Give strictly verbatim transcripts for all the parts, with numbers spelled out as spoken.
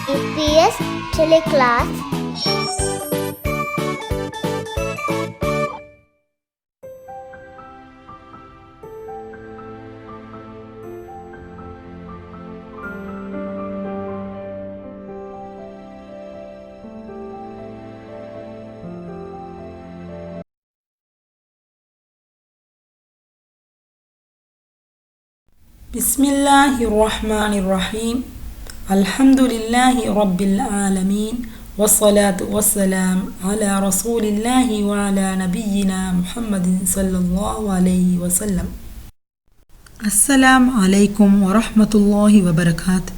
އީޕީއެސް ޓެލެކްލާސް. بسم الله الرحمن الرحيم. الحمد لله رب العالمين. والصلاة والسلام على رسول الله وعلى نبينا محمد صلى الله عليه وسلم. އައްސަލާމް ޢަލައިކުމް ވަރަޙްމަތުﷲ ވަބަރަކާތު.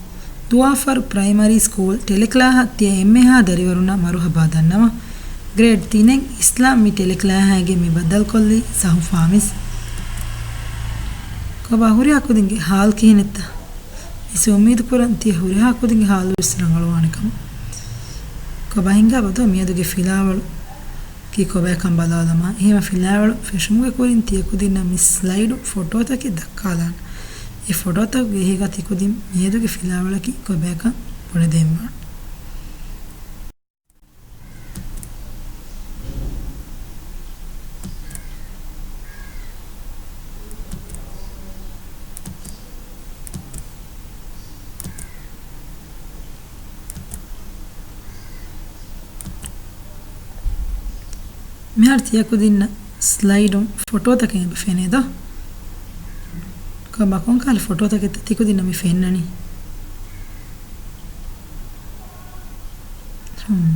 ދުވާފަރު ޕްރައިމަރީ ސްކޫލް ޓެލެކްލާހަށް ތިޔަ އެންމެހާ ދަރިވަރުންނަށް މަރުޙަބާ ދަންނަވަން. ގްރޭޑް ތިނެއް އިސްލާމް މި ޓެލެކްލާހާގެ މި ބައްދަލުކޮށްލީ ސަހު ފާމިސް. ކޮބާ ހުރިހާ ކުދިންގެ ޙާލު ކިހިނެއްތަ؟ މިސް އުއްމީދު ކުރަން ތިޔަ ހުރިހާ ކުދިންގެ ޙާލު ވެސް ރަނގަޅުވާނެ ކަމަށް. ކޮބާ ހިނގާ ބަދޯ މިއަދުގެ ފިލާވަޅު ކީ ކޮބާކަން ބަލާލަމާ. އެހެމަ ފިލާވަޅު ފެށުމުގެ ކުރިން ތިޔަ ކުދިންނަށް މި ސްލައިޑު ފޮޓޯތަކެއް ދައްކާލާނަން. އެ ފޮޓޯތަކުގެ އެހީގަ ތި ކުދިން މިއަދުގެ ފިލާވަޅަކީ ކޮބާކަން ބުނެދޭންވާނެ. މިހާރު ތިޔަ ކުދިންނަށް ސްލައިޑުން ފޮޓޯތަކެއް އެބަ ފެނޭ ދޯ؟ ކޮބާ ކޮންކަހަލަ ފޮޓޯތަކެއްތަ ތި ކުދިންނަށް މި ފެންނަނީ؟ ހުން.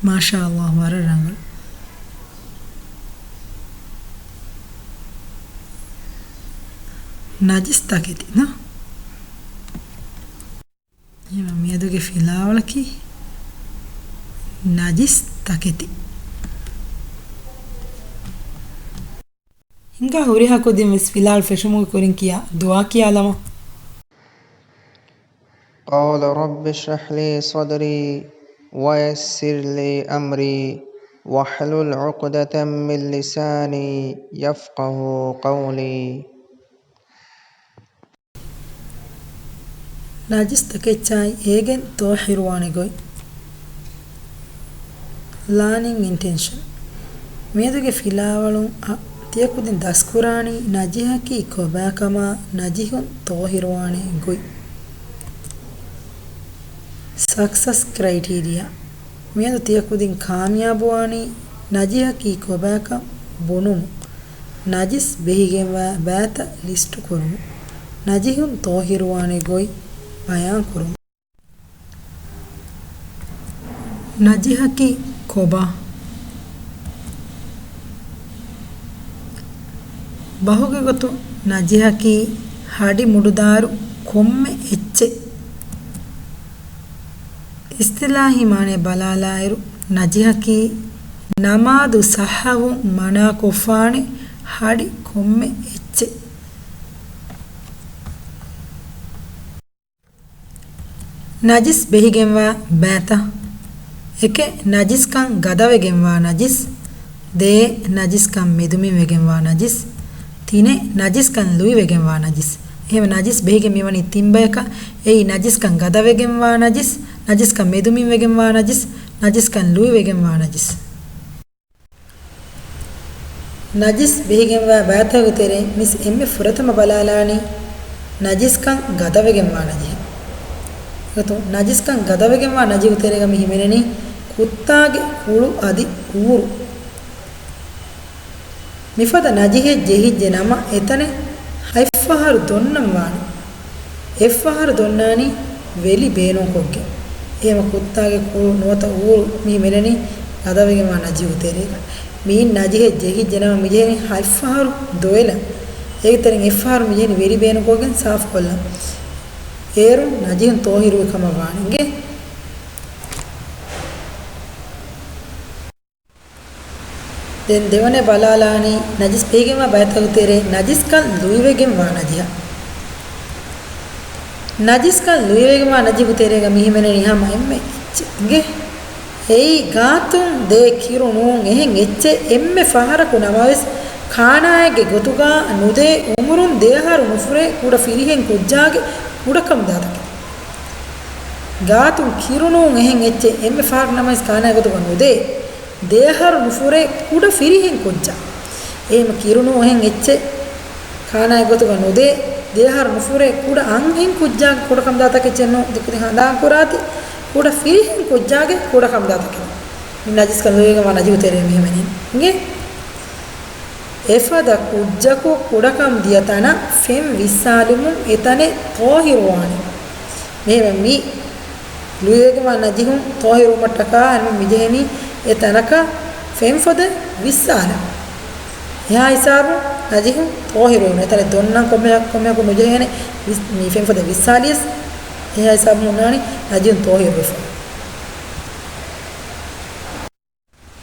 މާޝާﷲ ވަރަށް ރަނގަޅު. ނަޖިސް ތަކެތި ނޯ؟ އެހެން މިއަދުގެ ފިލާވަޅަކީ ނަޖިސް ތަކެތި. ހިނގާ ހުރިހާ ކުދިން ވެސް ފިލާވަޅު ފެށުމުގެ ކުރިން ކިޔާ ދުޢާ ކިޔާލަމާ. قال رب اشرح لي صدري ويسر لي أمري واحلل عقدة من لساني يفقهوا قولي. ނަޖިސް ތަކެއްޗާއި އޭގެން ޠާހިރުވާނެ ގޮތް. ލާނިން އިންޓެންޝަން. މިއަދުގެ ފިލާވަޅުން އަށް ތިޔަ ކުދިން ދަސްކުރާނީ ނަޖިހަކީ ކޮބާކަމާ، ނަޖިހުން ޠާހިރުވާނެ ގޮތް. ސަކްސަސް ކްރައިޓީރިއާ. މިއަދު ތިޔަ ކުދިން ކާމިޔާބުވާނީ ނަޖިހަކީ ކޮބާކަން ބުނުމުން. ނަޖިސް ބެހިގެންވާ ބައިތައް ލިސްޓު ކުރުމުން. ނަޖިހުން ޠާހިރުވާނެ ގޮތް ބަޔާން ކުރުމުން. ނަޖިހަކީ ކޮބާ؟ ބަހުގެ ގޮތުން ނަޖިހަކީ ހަޑި މުޑުދާރު ކޮންމެ އެއްޗެއް. އިސްތިލާހީ މާނައަށް ބަލާލާއިރު، ނަޖިހަކީ ނަމާދު ޞައްޙަވުން މަނާކޮށްފާނެ ހަޑި ކޮންމެ އެއްޗެއް. ނަޖިސް ބެހިގެންވާ ބައިތައް. އެކެއް، ނަޖިސްކަން ގަދަވެގެންވާ ނަޖިސް. ދޭއް، ނަޖިސްކަން މެދުމިން ވެގެންވާ ނަޖިސް. ތިނެއް، ނަޖިސްކަން ލުއިވެގެންވާ ނަޖިސް. އެހެންވެ، ނަޖިސް ބެހިގެން މިވަނީ ތިން ބަޔަކަށް. އެއީ، ނަޖިސްކަން ގަދަވެގެންވާ ނަޖިސް، ނަޖިސްކަން މެދުމިން ވެގެންވާ ނަޖިސް، ނަޖިސްކަން ލުއިވެގެންވާ ނަޖިސް. ނަޖިސް ބެހިގެންވާ ބައިތަކުގެ ތެރެއިން މިސް އެންމެ ފުރަތަމަ ބަލާލާނީ ނަޖިސްކަން ގަދަވެގެންވާ ނަޖިހެއް. އެގޮތުން ނަޖިސްކަން ގަދަވެގެންވާ ނަޖިހުގެ ތެރޭގަ މި ހިމެނެނީ ކުއްތާގެ ކުޅު އަދި އޫރު. މިފަދަ ނަޖިހެއް ޖެހިއްޖެ ނަމަ، އެތަނެއް ހަތްފަހަރު ދޮންނަން ވާނެ. އެއްފަހަރު ދޮންނާނީ ވެލި ބޭނުންކޮށްގެން. އެހެމަ ކުއްތާގެ ކުޅު ނުވަތަ އޫރު މި ހިމެނެނީ ގަދަވެގެންވާ ނަޖިހުގެ ތެރޭގަ. މިއިން ނަޖިހެއް ޖެހިއްޖެ ނަމަ، މި ޖެހެނީ ހަތްފަހަރު ދޮވެލަން. އޭގެ ތެރެއިން އެއްފަހަރު މި ޖެހެނީ ވެލި ބޭނުންކޮށްގެން ސާފުކޮށްލަން. އޭރުން ނަޖިހުން ޠާހިރުވި ކަމަށް ވާނެ. އިނގޭ؟ ދެން ދެވަނަ ބަލާލާނީ ނަޖިސް ބެހިގެންވާ ބައިތަކުގެ ތެރޭ ނަޖިސްކަން ލުއިވެގެން ވާ ނަޖިހަށް. ނަޖިސްކަން ލުއިވެގެން ވާ ނަޖިހުގެ ތެރޭގަ މި ހިމެނެނީ ހަމަ އެންމެ އެއްޗެއް. އިނގޭ؟ އެއީ ގާތުން ދޭ ކިރު ނޫން އެހެން އެއްޗެއް އެންމެ ފަހަރަކު ނަމަވެސް، ކާނާއެއްގެ ގޮތުގަ ނުދޭ އުމުރުން ދެއަހަރު ނުފުރޭ ކުޑަ ފިރިހެން ކުއްޖާގެ ކުޑަކަމުދާތަކެއް. ގާތުން ކިރުނޫން އެހެން އެއްޗެއް އެންމެ ފަހަރު ނަމަވެސް ކާނާއެއް ގޮތުގަ ނުދޭ. ދެއަހަރު ނުފުރޭ ކުޑަ ފިރިހެން ކުއްޖާ. އެހެން ކިރުނޫން އެހެން އެއްޗެއް ކާނާއެއް ގޮތުގަ ނުދޭ. ދެއަހަރު ނުފުރޭ ކުޑަ އަންހެން ކުއްޖާގެ ކުޑަކަމުދާ ތަކެއްޗެއް ނޫން. ތިކުދިން ހަނދާން ކުރާތި ކުޑަ ފިރިހެން ކުއްޖާގެ ކުޑަކަމުދާ ތަކެއް. މި ނަޖިސްކަން ލުއިވެގެންވާ ނަޖިހު ތެރޭ މިހެން އިނގޭ. އެފަދަ ކުއްޖަކު ކުޑަކަން ދިޔަ ތަނަށް ފެން ވިއްސާލުމުން އެތަނެއް ޠާހިރުވާނެ. މިހެން މި ލުއިވެގެންވާ ނަޖިހުން ޠާހިރުވުމަށްޓަކާ އަންމެ މިޖެހެނީ އެ ތަނަކަށް ފެންފޮދެއް ވިއްސާލަން. އެހާ ހިސާބުން ނަޖިހުން ޠާހިރުވެވުނު. އެތަނެއް ދޮންނަން ކޮންމެ-، ކޮންމެއަކު ނުޖެހޭނެ ވިސް-، މި ފެންފޮދެއް ވިއްސާލިޔަސް އެހާ ހިސާބުން ހުންނާނީ ނަޖިހުން ޠާހިރުވެފަ.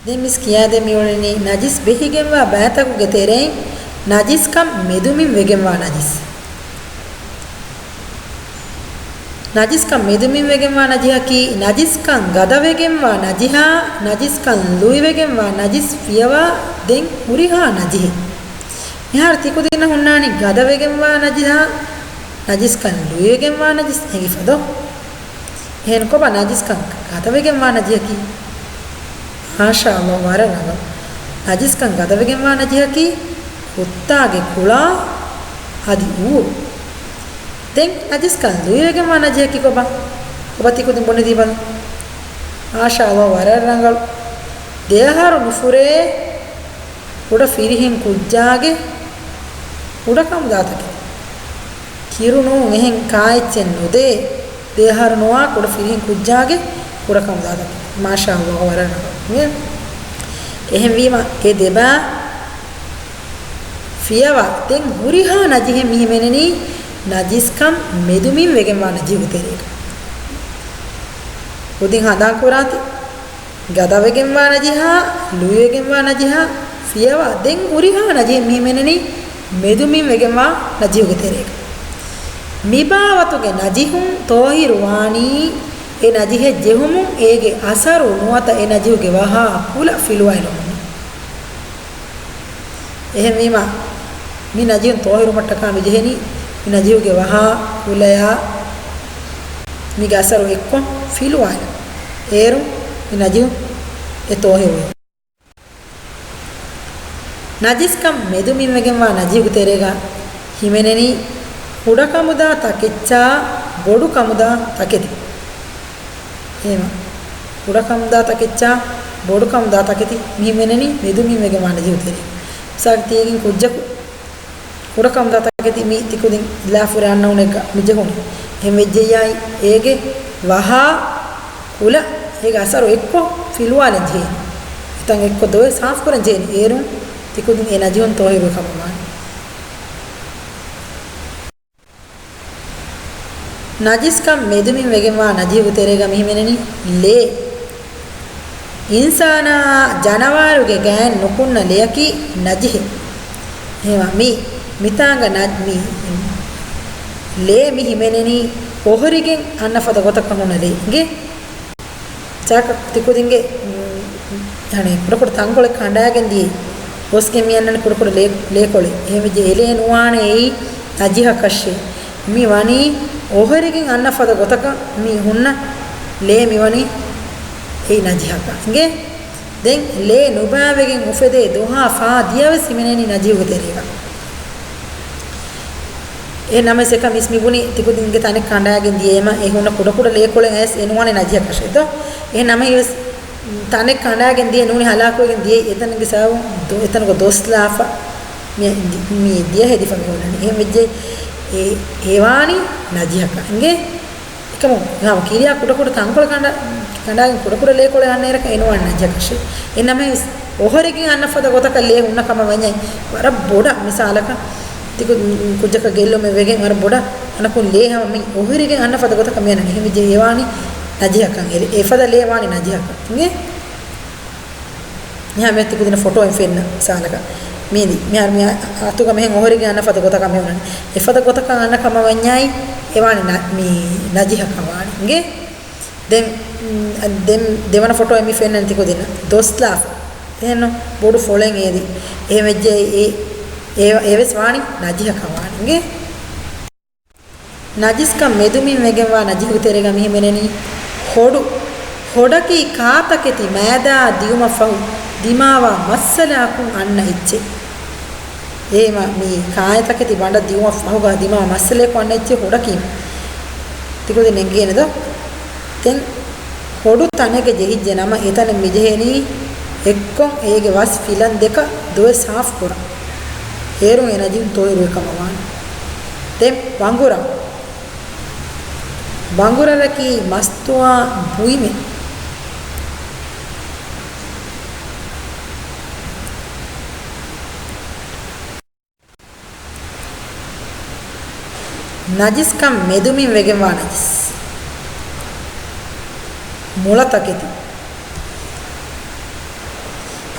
ދެން މިސް ކިޔާދޭ މިއުޅެނީ ނަޖިސް ބެހިގެންވާ ބައިތަކުގެ ތެރެއިން ނަޖިސްކަން މެދުމިން ވެގެންވާ ނަޖިސް. ނަޖިސްކަން މެދުމިން ވެގެންވާ ނަޖިހަކީ، ނަޖިސްކަން ގަދަވެގެންވާ ނަޖިހާ، ނަޖިސްކަން ލުއިވެގެންވާ ނަޖިސް ފިޔަވާ ދެން ހުރިހާ ނަޖިހެއް. މިހާރު ތިކުދިންނަށް ހުންނާނީ ގަދަވެގެންވާ ނަޖިހާ، ނަޖިސްކަން ލުއިވެގެންވާ ނަޖިސް އެނގިފަ ދޯ؟ އެހެން ކޮބާ ނަޖިސްކަން ގަދަވެގެންވާ ނަޖިހަކީ؟ މާޝާ ﷲ، ވަރަށް ރަނގަޅު. ނަޖިސްކަން ގަދަވެގެންވާ ނަޖިހަކީ ކުއްތާގެ ކުޅާ އަދި އޫރު. ދެން ނަޖިސްކަން ލުއިވެގެންވާ ނަޖިހަކީ ކޮބާ؟ ކޮބާ ތިކުދިން ބުނެދީބަލަ. މާޝާ ﷲ، ވަރަށް ރަނގަޅު. ދެއަހަރު ނުފުރޭ ކުޑަ ފިރިހެން ކުއްޖާގެ ކުޑަކަމުދާތަކެއް. ކިރުނޫން އެހެން ކާއެއްޗެއް ނުދޭ. ދެއަހަރު ނުވާ ކުޑަ ފިރިހެން ކުއްޖާގެ ކުޑަކަމުދާތަކެއް. މާޝާ ﷲ، ވަރަށް ރަނގަޅު. އެހެންވީމަ އެ ދެބާ ފިޔަވާ ދެން ހުރިހާ ނަޖިހެއް މި ހިމެނެނީ ނަޖިސްކަން މެދުމިން ވެގެންވާ ނަޖިހުގެ ތެރޭގަ. ކުދިން ހަނދާން ކުރާތި. ގަދަވެގެންވާ ނަޖިހާ، ލުއިވެގެންވާ ނަޖިހާ، ފިޔަވާ ދެން ހުރިހާ ނަޖިހެއް މި ހިމެނެނީ މެދުމިން ވެގެންވާ ނަޖިހުގެ ތެރޭގަ. މިބާވަތުގެ ނަޖިހުން ޠާހިރު ވާނީ އެ ނަޖިހެއް ޖެހުމުން އޭގެ އަސަރު ނުވަތަ އެ ނަޖިހުގެ ވަހާ ކުލަ ފިލުވާލުމުން. އެހެންވީމަ، މި ނަޖިހުން ޠާހިރުވުމަށްޓަކާ މި ޖެހެނީ، މި ނަޖިހުގެ ވަހާ ކުލަޔާ މީގެ އަސަރު އެއްކޮށް ފިލުވާލަން. އޭރު މި ނަޖިހު އެ ޠާހިރުވޭ. ނަޖިސްކަން މެދުމިން ވެގެންވާ ނަޖިހުގެ ތެރޭގަ ހިމެނެނީ ކުޑަކަމުދާ ތަކެއްޗާ ބޮޑުކަމުދާ ތަކެތި. އެހެންވީމަ، ކުޑަކަމުދާ ތަކެއްޗާ ބޮޑުކަމުދާ ތަކެތި މި ހިމެނެނީ މެދުމިން ވެގެންވާ ނަޖިހުގެ ތެރޭގަ. މިސާލަކަށް ތިޔަގެން ކުއްޖަކު ކުޑަކަމުދާ ތަކެތި މި ތިކުދިން ލާފުރެ އަންނަ ހުނެއްގަ މި ޖެހުނީ. އެހެން ވެއްޖެއްޔާއި އޭގެ ވަހާ ކުލަ އޭގެ އަސަރު އެއްކޮށް ފިލުވާލަން ޖެހޭނެ. އެތަން އެއްކޮށް ދޮވެ ސާފުކުރަން ޖެހޭނެ. އޭރުން ތިކުދިން އެ ނަޖިހުން ޠާހިރުވި ކަމަށް ވާނެ. ނަޖިސްކަން މެދުމިން ވެގެންވާ ނަޖިހުގެ ތެރޭގަ މި ހިމެނެނީ ލޭ. އިންސާނާއާ ޖަނަވާރުގެ ގައިން ނުކުންނަ ލެޔަކީ ނަޖިހެއް. އެހެންވީމަ މި، މިތާނގަ ނަ-، މި ލޭ މި ހިމެނެނީ އޮހޮރިގެން އަންނަ ފަދަ ގޮތަކަށް ހުންނަ ލޭ. އިނގޭ؟ ޗާކަ ތިކުދިންގެ، އަނެއް ކުޑަކުޑަ ތަންކޮޅެއް ކަނޑާގެން ދިޔައީ. ގޮސްގެން މި އަންނަނީ ކުޑަކުޑަ ލޭ، ލޭކޮޅެއް. އެހެންވެއްޖެ އެ ލޭ ނުވާނެ އެއީ ނަޖިހަކަށޭ. މި ވަނީ އޮހޮރިގެން އަންނަ ފަދަ ގޮތަކަށް މި ހުންނަ ލޭ މި ވަނީ އެއީ ނަޖިހަކަށް. އިނގޭ؟ ދެން ލޭ ނުބައިވެގެން އުފެދޭ ދޮހާ ފާ ދިޔަ ވެސް ހިމެނެނީ ނަޖިހުގެ ތެރޭގަ. އެހެން ނަމަވެސް އެކަމް އިސް މި ބުނީ ތިކުދިންގެ ތަނެއް ކަނޑާގެން ދިޔައީމަ އެ ހުންނަ ކުޑަކުޑަ ލޭކޮޅެއް އަޔަސް އެ ނުވާނެ ނަޖިހަކަށޭ ދޯ. އެހެން ނަމަވެސް ތަނެއް ކަނޑާގެން ދިޔަ ނޫނީ ހަލާކުވެގެން ދިޔައީ އެތަނުގެ ސަބަބުން ދޮ-، އެތަނުގަ ދޮސް ލާފަ މި، މި ދިޔަ ހެދިފަ މި އޮންނަނީ. އެހެން ވެއްޖެ އެ، އެ ވާނީ ނަޖިހަކަށް. އިނގޭ؟ އެކަމު ހަމަ ކިރިޔާ ކުޑަކުޑަ ތަންކޮޅެއް ކަނޑާ-، ކަނޑާގެން ކުޑަކުޑަ ލޭކޮޅެއް އަންނައިރަކަށް އެ ނުވާނެ ނަޖިހަކަށޭ. އެހެން ނަމަވެސް އޮހޮރިގެން އަންނަ ފަދަ ގޮތަކަށް ލޭ ހުންނަ ކަމަށް ވަންޏާ ވަރަށް ބޮޑަށް މިސާލަކަށް ތިކު-، ކުއްޖަކަށް ގެއްލުމެއް ވެގެން ވަރަށް ބޮޑަށް އަނަކުން ލޭ ހަމަ މި އޮހޮރިގެން އަންނަ ފަދަ ގޮތަކަށް މި އަންނަނީ. އެހެން ވެއްޖެ އެ ވާނީ ނަޖިހަކަށް. އެ އެފަދަ ލޭ ވާނީ ނަޖިހަކަށް. އިނގޭ؟ މިހާ މި ތިކުދިންނަށް ފޮޓޯއެއް ފެންނަ މިސާލަކަށް. މީ ދި-، މިހާރު މި އަތުގަ މިހެން އޮހޮރިގެން އަންނަ ފަދަ ގޮތަކަށް މި އޮންނަނީ. އެފަދަ ގޮތަކަށް އަންނަ ކަމަށް ވަންޏާއި އެ ވާނީ ނަ-، މި ނަޖިހަކަށް ވާނީ. އިނގޭ؟ ދެން، ދެން ދެވަނަ ފޮޓޯއެއް މި ފެންނަނީ ތިކުދިންނަށް. ދޮސްލާފަ. އެހެންނު ބޮޑު ފޮޅެއް އޭދި. އެހެން ވެއްޖެ އެ، އެ، އެވެސް ވާނީ ނަޖިހަކަށް ވާނީ. އިނގޭ؟ ނަޖިސްކަން މެދުމިން ވެގެންވާ ނަޖިހުގެ ތެރޭގަ މިހެން މިނެނީ ހޮޑު. ހޮޑަކީ ކާތަކެތި މައިދާއަށް ދިއުމަށް ފަހު ދިމާވާ މައްސަލައަކުން އަންނަ އެއްޗެއް. އެހެމަ މި ކާތަކެތި ބަނޑަށް ދިއުމަށް ފަހުގަ ދިމާވާ މައްސަލައަކުން އަންނަ އެއްޗެއް ހޮޑަކީ. ތިކުދިން ނެނގޭނެ ދޯ؟ ދެން ހޮޑު ތަނެއްގަ ޖެހިއްޖެ ނަމަ، އެތަނެއް މިޖެހެނީ އެއްކޮށް އޭގެ ވަސް ފިލަން ދެކަ ދޮވެ ސާފު ކުރަން. އޭރުން އެ ނަޖިހުން ތޯހިރުވި ކަމަށް ވާނެ. ދެން ބަނގުރަ. ބަނގުރަލަކީ މަސްތުވާ ބުއިމެއް. ނަޖިސްކަން މެދުމިން ވެގެންވާ ނަޖިސް. މުޅަތަކެތި.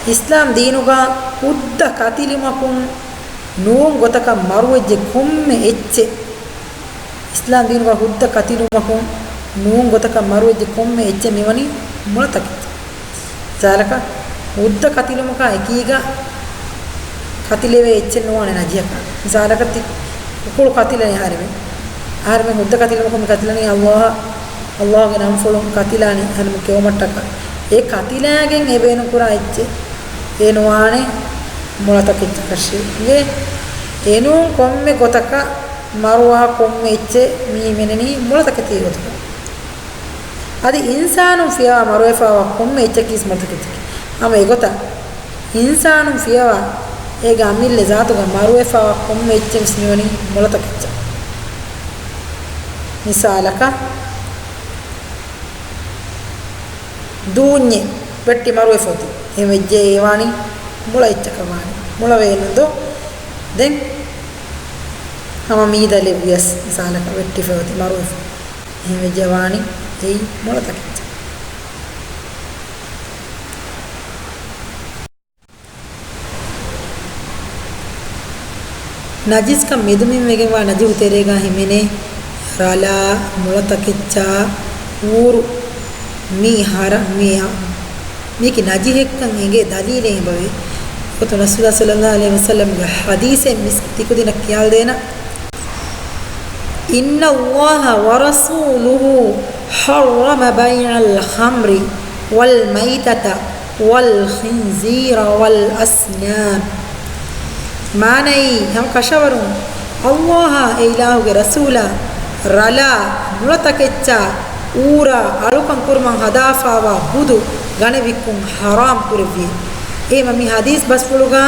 އިސްލާމް ދީނުގަ ހުއްދަ ކަތިލުމަކުން ނޫން ގޮތަކަށް މަރުވެއްޖެ ކޮންމެ އެއްޗެއް. އިސްލާމް ދީނުގަ ހުއްދަ ކަތިލުމަކުން ނޫން ގޮތަކަށް މަރުވެއްޖެ ކޮންމެ އެއްޗެއް މިވަނީ މުޅަތަކެއް. މިސާލަކަށް، ހުއްދަ ކަތިލުމަކާ އެކީގަ ކަތިލެވޭ އެއްޗެއް ނުވާނެ ނަޖިހަކަށް. މިސާލަކަށް ތި ހުކުޅު ކަތިލަނީ އަހަރެމެން. އަހަރެމެން ހުއްދަ ކަތިލުމަކުން މި ކަތިލަނީ އައްލާހަށް، އައްލާހުގެ ނަންފުޅުން ކަތިލާނީ އަހަރެމެން ކެއުމަށްޓަކާ. އެ ކަތިލާގެން އެ ބޭނުންކުރާ އެއްޗެއް އެ ނުވާނެ މުޅަތަކެއްޗަކަށެވެ. އެނޫން ކޮންމެ ގޮތަކަށް މަރުވާ ކޮންމެ އެއްޗެއް މި ހިމެނެނީ މުޅަތަކެތީ ގޮތުގަ. އަދި އިންސާނުން ފިޔަވާ މަރުވެފަވާ ކޮންމެ އެއްޗަކީސް މުޅަތަކެއްޗަކީ. ހަމަ އެގޮތަށް އިންސާނުން ފިޔަވާ އޭގެ އަމިއްލަ ޒާތުގަ މަރުވެފަވާ ކޮންމެ އެއްޗެއް ވެސް މިވަނީ މުޅަތަކެއްޗަށް. މިސާލަކަށް، ދޫންޏެއް ވެއްޓި މަރުވެފަ އޮތީ. އެހެން ވެއްޖެ އެ ވާނީ މުޅަ އެއްޗަކަށް ވާނީ. މުޅަ ވޭނުން ދޯ؟ ދެން ހަމަ މީދަލެއް ވިޔަސް މިސާލަކަށް ވެއްޓިފަ އޮތީ މަރުވެފަ. އެހެން ވެއްޖެ ވާނީ އެއީ މުޅަތަކެއްޗެއް. ނަޖިސްކަން މެދުމިން ވެގެންވާ ނަޖިހު ތެރޭގަ ހިމެނޭ ރަލާ، މުޅަތަކެއްޗާ، އޫރު. މީ ހަރ-، މީ، މީކި ނަޖިހެއްކަން އެނގޭ ދަލީލެއް އެބަވޭ. އޮތު ރަސޫލާ ޞައްލަﷲ ޢަލައިހި ވަސައްލަމްގެ ޙަދީޘެއް މިސް ތިކުދިނަށް ކިޔާލަދޭނަ. إن الله ورسوله حرم بيع الخمر والميتة والخنزير والأصنام. މާނައީ، ހަމަ ކަށަވަރުން ﷲ އާ އެ އިލާހުގެ ރަސޫލާ ރަލާ، މުޅަތަކެއްޗާ، އޫރާ، އަޅުކަން ކުރުމަށް ހަދާފާވާ ބުދު ގަނެ ވިއްކުން ޙަރާމް ކުރެއްވި. އެހެމަ މި ޙަދީޘް ބަސްފުޅުގަ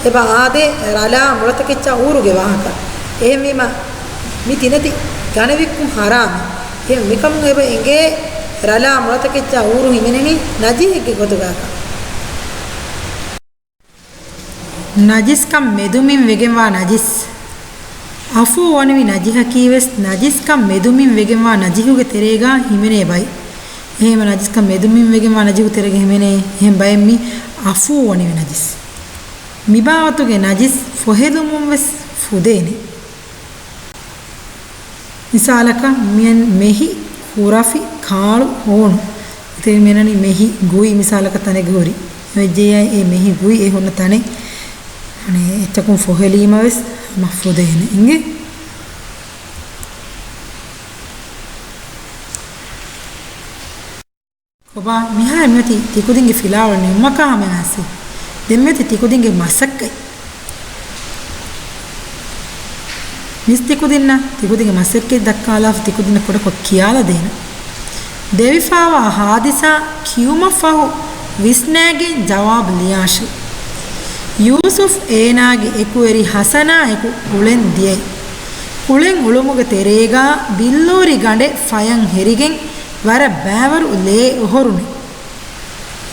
އެބަ އާދޭ ރަލާ، މުޅަތަކެއްޗާ، އޫރުގެ ވާހަކަ. އެހެންވީމަ، މި ތިނެތި ގަނެވިއްކުން ޙަރާމެއް. އެހެން މިކަމުން އެބަ އެނގޭ ރަލާ، މުޅަތަކެއްޗާ، އޫރު ހިމެނެނީ ނަޖިހެއްގެ ގޮތުގަކަށް. ނަޖިސްކަން މެދުމިން ވެގެންވާ ނަޖިސް. އަފޫ ވަނިވި ނަޖިހަކީވެސް ނަޖިސްކަން މެދުމިން ވެގެންވާ ނަޖިހުގެ ތެރޭގަ ހިމެނޭ ބައި. އެހެންވީމަ ނަޖިސްކަން މެދުމިން ވެގެންވާ ނަޖިހު ތެރޭގަ ހިމެނޭ އެހެން ބައެއް މި އަފޫ ވަނިވި ނަޖިސް. މިބާވަތުގެ ނަޖިސް ފޮހެލުމުން ވެސް ފުދޭނެ. މިސާލަކަށް މި މެހި، ކުރަފި، ކާޅު، ހޯނު. އިތުރަށް މިއަންނަނީ މެހި ގުއި މިސާލަކަށް ތަނެއްގަ ހުރި. އެވެއްޖެއްޔާ އެ މެހި ގުއި އެ ހުންނަ ތަނެއް އަނެއް އެއްޗަކުން ފޮހެލީމަ ވެސް ހަމަ ފުދޭނެ އިނގޭ. ކޮބާ މިހާރު މިއޮތީ ތިކުދިންގެ ފިލާވަޅު ނިމުމަކާ ހަމައައިސް. ދެން މިއޮތީ ތިކުދިންގެ މަސައްކަތް. މިސް ތިކުދިންނަށް ތިކުދިންގެ މަސައްކަތް ދައްކާލާފަ ތިކުދިންނަށް ކުޑަކޮށް ކިޔާލަދޭނަ. ދެވިފާވާ ހާދިސާ ކިޔުމަށްފަހު ވިސްނާގެން ޖަވާބު ލިޔާށި. ޔޫސުފް އޭނާގެ އެކުވެރި ހަސަނާއެކު ކުޅެން ދިޔައި. ކުޅެން އުޅުމުގެ ތެރޭގާ ބިއްލޫރި ގަނޑެއް ފަޔަށް ހެރިގެން ވަރަށް ބައިވަރު ލޭ އޮހޮރުނެ.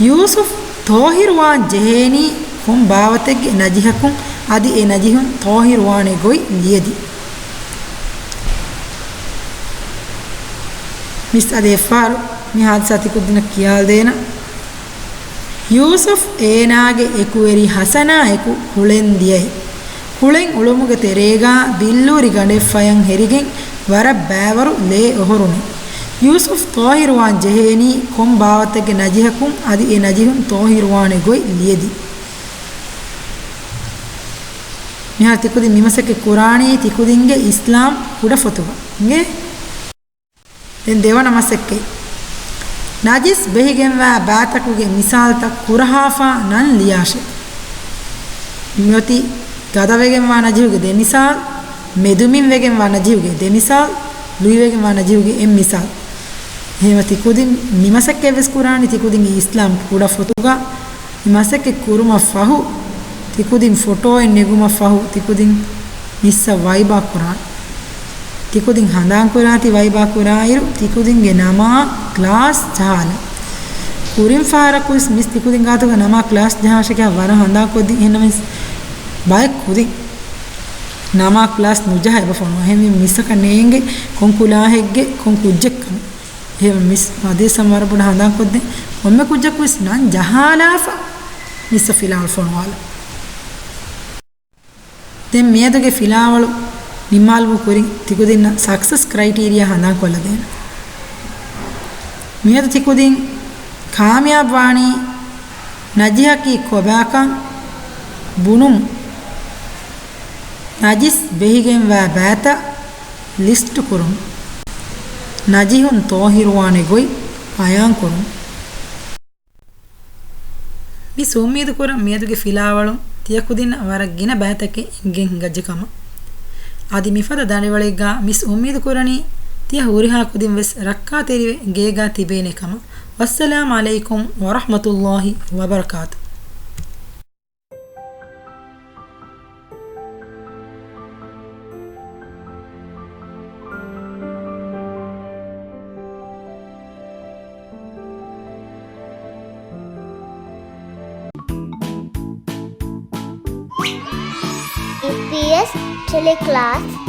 ޔޫސުފް ޠާހިރުވާން ޖެހޭނީ ކޮން ބާވަތެއްގެ ނަޖިހަކުން އަދި އެ ނަޖިހުން ޠާހިރުވާނެ ގޮތް ލިޔެދީ. މިސް އަދި އެއްފަހަރު މި ހާދިސާ ތިކުދިންނަށް ކިޔާލަދޭނަ. ޔޫސުފް އޭނާގެ އެކުވެރި ހަސަނާއެކު ކުޅެން ދިޔައި. ކުޅެން އުޅުމުގެ ތެރޭގާ ބިއްލޫރި ގަނޑެއް ފަޔަށް ހެރިގެން ވަރަށް ބައިވަރު ލޭ އޮހޮރުނެ. ޔޫސުފް ޠާހިރުވާން ޖެހޭނީ ކޮން ބާވަތެއްގެ ނަޖިހަކުން އަދި އެ ނަޖިހުން ޠާހިރުވާނެ ގޮތް ލިޔެދީ. މިހާރު ތިކުދިން މިމަސައްކަތް ކުރާނީ ތިކުދިންގެ އިސްލާމް ކުޑަފޮތުގަ. އިނގޭ؟ ދެން ދެވަނަ މަސައްކަތް. ނަޖިސް ބެހިގެންވާ ބައިތަކުގެ މިސާލްތައް ކުރަހާފާ ނަން ލިޔާށެ. މިއޮތީ ގަދަވެގެންވާ ނަޖިހުގެ ދެ މިސާލް، މެދުމިން ވެގެންވާ ނަޖިހުގެ ދެ މިސާލް، ލުއިވެގެންވާ ނަޖިހުގެ އެއް މިސާލް. އެހެންވެ ތިކުދިން މިމަސައްކަތްވެސް ކުރާނީ ތިކުދިންގެ އިސްލާމް ކުޑަ ފޮތުގަ. މި މަސައްކަތް ކުރުމަށް ފަހު، ތިކުދިން ފޮޓޯއެއް ނެގުމަށް ފަހު، ތިކުދިން މިސްއަށް ވައިބާ ކުރާނެ. ތިކުދިން ހަނދާންކުރާތި ވައިބާ ކުރާއިރު، ތިކުދިންގެ ނަމާ ކްލާސް ޖަހާލަން. ކުރިން ފަހަރަކުވެސް މިސް ތިކުދިން ގާތުގަ ނަމާ ކްލާސް ޖަހާށެކޭ ވަރަށް ހަނދާންކޮށްދިން. އެހެންނަމަވެސް ބައެއް ކުދިން ނަމާ ކްލާސް ނުޖަހާ އެބަ ފޮނުވާ. އެހެންވީމަ މިސްއަކަށް ނޭނގެ ކޮން ކުލާހެއްގެ ކޮން ކުއްޖެއްކަން. އެހެން މިސް މަދީސަ ވަރަށް ބޮޑަށް ހަނދާންކޮށްދޭ. ކޮންމެ ކުއްޖަކުވެސް ނަން ޖަހާލާފަ މިސްއަށް ފިލާވަޅު ފޮނުވާލަން. ދެން މިއަދުގެ ފިލާވަޅު ނިންމާލުމުގެ ކުރިން ތިކުދިންނަށް ސަކްސެސް ކްރައިޓީރިއާ ހަނދާންކޮށްލަދޭން. މިއަދު ތިކުދިން ކާމިޔާބުވާނީ ނަޖިހަކީ ކޮބާކަން ބުނުމުން، ނަޖިސް ބެހިގެންވާ ބައިތައް ލިސްޓު ކުރުން، ނަޖިހުން ތޯހިރުވާނެ ގޮތް ބަޔާން ކުރުން. މިސް އުއްމީދު ކުރަން މިއަދުގެ ފިލާވަޅުން ތިޔަ ކުދިންނަށް ވަރަށް ގިނަ ބައިތަކެއް އެނގެން ހިނގައްޖެ ކަމަށް. އަދި މިފަދަ ދަނޑިވަޅެއްގަ މިސް އުއްމީދު ކުރަނީ ތިޔަ ހުރިހާ ކުދިން ވެސް ރައްކާތެރިވެ ގޭގަ ތިބޭނެ ކަމަށް. ވައްސަލާމް ޢަލައިކުމް ވަރަޙްމަތުﷲި ވަބަރަކާތު. އެފްޕީއެސް ޓެލެކްލާސް